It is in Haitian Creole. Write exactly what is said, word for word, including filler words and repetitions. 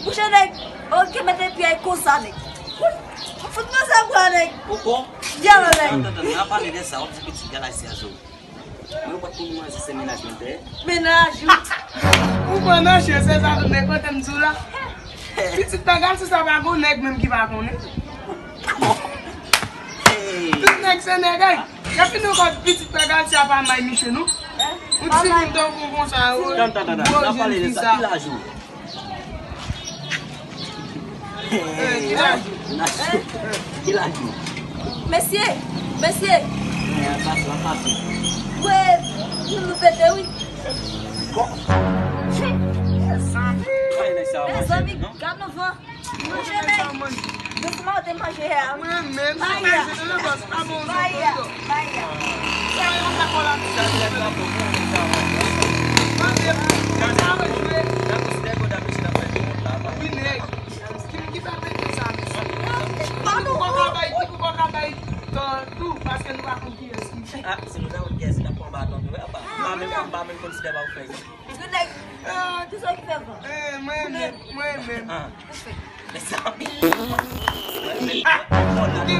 Mouche nèg, oke, mete pye konsa nèg. Fout mwen sa pran nèg. Ou bon? Dyalo nèg. Tann, tann, tann, n a pale de sa, w ap di pitit galaj se a zo. Mwen, ou pa t konn manje se menaj mwen te. Menaj ou. Ou pran nan je, se sa tout nèg kote m di w la. Pitit Pè Galsi sa pa gon nèg menm ki pa konnen. Tout nèg se nèg ay. Epi nou kòd pitit Pè Galsi a pa may miche nou. Ou ti moun tankou konsa yo. Tann, tann, tann, tann. N ap pale de sa. Ki laj ou? Hey, ki laj ou? Ki laj ou? Mesye, mesye. An pase, an pase. Wè, nou nou pete wi. Bon. Mezanmi, gad nou van. Manje nèg. Dousman ou te manje a. Mwen menm, se manje nan bòs pa bon zòt. Maya, Maya. Sa yon kakòl ap di. Mande, sa rejwe. Wi, nèg. Ki, ki fè pete sa, mesye? Ki pou kòk a bay, ki pou kòk a bay tan tou, paske nou pa konn kiyès ki fè. Ah, si nou ta konn kiyès ki t ap pran baton tou, apa. M pa menm, m pa menm konn si te pa ou fè. Ki nèg, ah, ki sa ki fè van? Eh, mwen menm, mwen menm. Ah. Mezanmi. Ki